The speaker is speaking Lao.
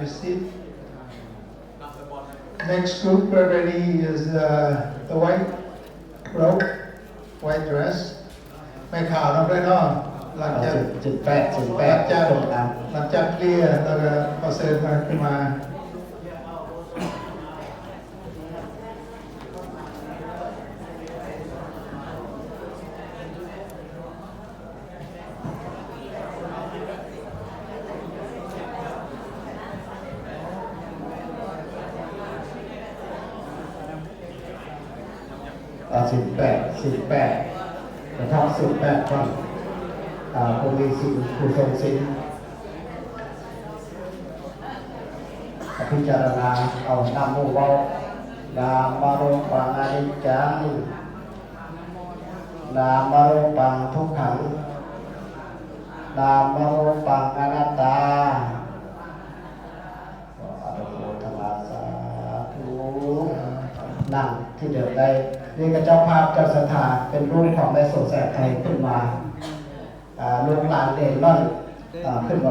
Sit. Next group we're ready is uh, the white robe, white dress. ແມ່ຂາວນຳເລີຍເນາະ ຫຼັງຈາກ ສິບແປດ ສິບແປດ ຫຼັງຈາກ ຫຼັງຈາກເລຍ ແລ້ວກໍຂໍເຊີນມາ ຂຶ້ນມາ. ອ່າ ສິບແປດ ສິບແປດ ກະທຳສິບແປດກ່ອນ ອ່າ ຜູ້ມີສິນ ຜູ້ຊົງສິນ ກະພິຈາລະນາເອົານຳໝູ່ເວົ້າ ນາມະຮູປັງອະນິດຈັງ ນາມະຮູປັງທຸກຂັງ ນາມະຮູປັງອະນັດຕາ ຂໍອະນຸໂມທະນາສາທຸ ນັ່ງທີ່ເດີມໄດ້. ນີ້ກະເຈົ້າພາບເຈົ້າສັດທາ ເປັນຮູບຂອງແມ່ໂສແສນໄທຂຶ້ນມາ ອ່າ ລູກຫຼານເລຮ່ອນ ອ່າ ຂຶ້ນມາ